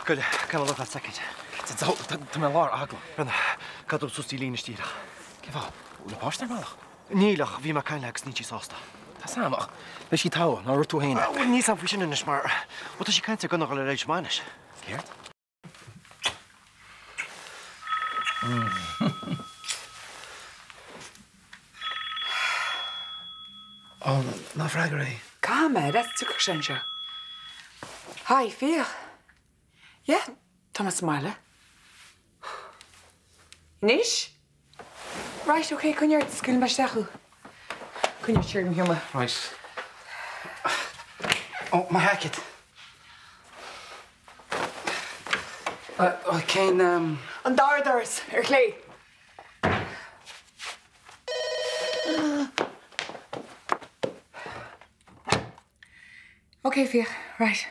Goile, caithfidh mé labhairt leat soicind. Tá mé i lár agallamh. Brenda, caithfidh tú dul suas dtí Lena díreach. Cén fáth? Bhfuil an páiste ar an mbealach? Níl ach bhí mé ag caint léi agus níl sí sásta. Tá 's a'm ach beidh sí togha, nár dhúirt tú féin é? Bhuel níl 's a'm faoi sin anois mar, bhuel tá sí ag caint ar gunna a dhul ar éis bainis. Céard? Ó, ná freagair é. Caithfidh mé, let's tiocfaidh sé anseo. Hi, Fiach. Yeah, tá mé sa mbaile. Anois? Right, ok, coinnigh ort, scaoilfidh mé isteach thú. Coinnigh ort siar go sheomra. Right. Ó, mo sheaicéad. Cén. An dara doras, ar chlé. Ok, Fiach, right.